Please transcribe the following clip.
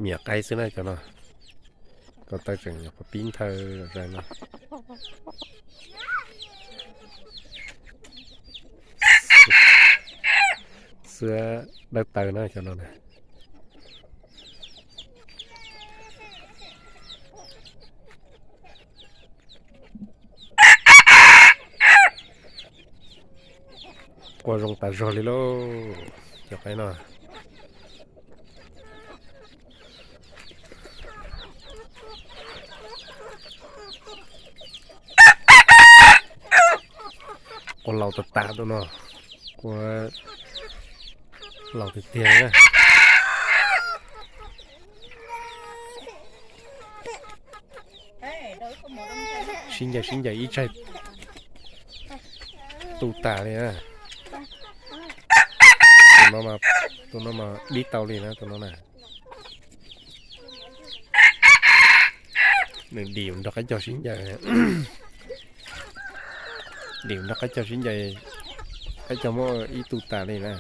Miam qaib xwb na cov no. Ko taw tseem nyuam qhuav pib nthawv zais no. Xwab dawb taw na cov no na. Qua zoo tas zog li lauj, cov qaib no. Qua laus tas tas tus no, qua laus tiag tiag na. Sib ncaws sib ncaws ib tsaig tu tas li na. Tus no mas, tus no mas dib tau li na tus no na. Nws dim nrog qaib cog sib ncaws, dim nrog qaib cog sib ncaws, qaib cog muab ib tu tas li na.